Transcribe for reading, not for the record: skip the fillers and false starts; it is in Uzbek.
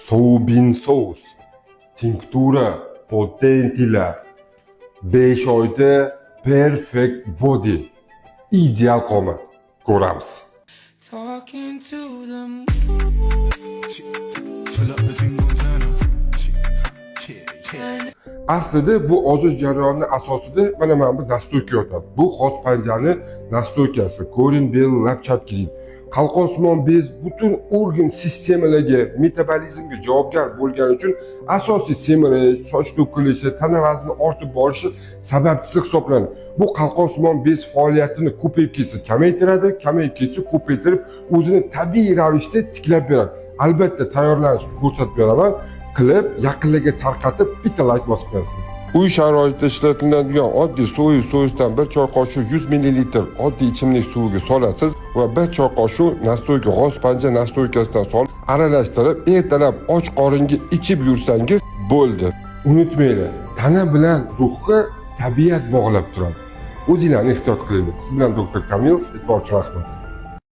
Soubin sous, tinktura, potentila. 5 oyda perfect body. Ideal qomat. Ko'ramiz. Talking to the moon. Pull up, the ting gon' turn up. Yeah. Aslida bu ozish jarayonini asosida mana bu настойка yotadi. Bu g'oz panjani настойка si, корень белый лапчатки deydi. Qalqonsimon bez butun organ sistemalarga, metabolizmga javobgar bo'lgani uchun asosiy semirish, soch to'kilishi, tana vazni ortib borishi sababchisi hisoblanadi. Bu qalqonsimon bez faoliyatini ko'payib ketsa kamaytiradi, kamayib ketsa ko'paytirib, o'zini tabiiy ravishda tiklab beradi. Albatta, tayyorlanishni ko'rsatib beraman. Qilib, yaqinlarga tarqatib, bitta layk bosib qo'yasizlar. Uy sharoitida ishlatiladigan oddiy soya sousdan 1 choy qoshiq 100 ml oddiy ichimlik suviga solasiz va 1 choy qoshiq настойка, g'oz panja настойка sidan solib, aralashtirib, ertalab och qoringa ichib yursangiz bo'ldi. Unutmanglar, tana bilan ruhni tabiat bog'lab turadi. O'zinglarni ehtiyot qilinglar. Siz bilan doktor Kamilov, e'tibor uchun rahmat.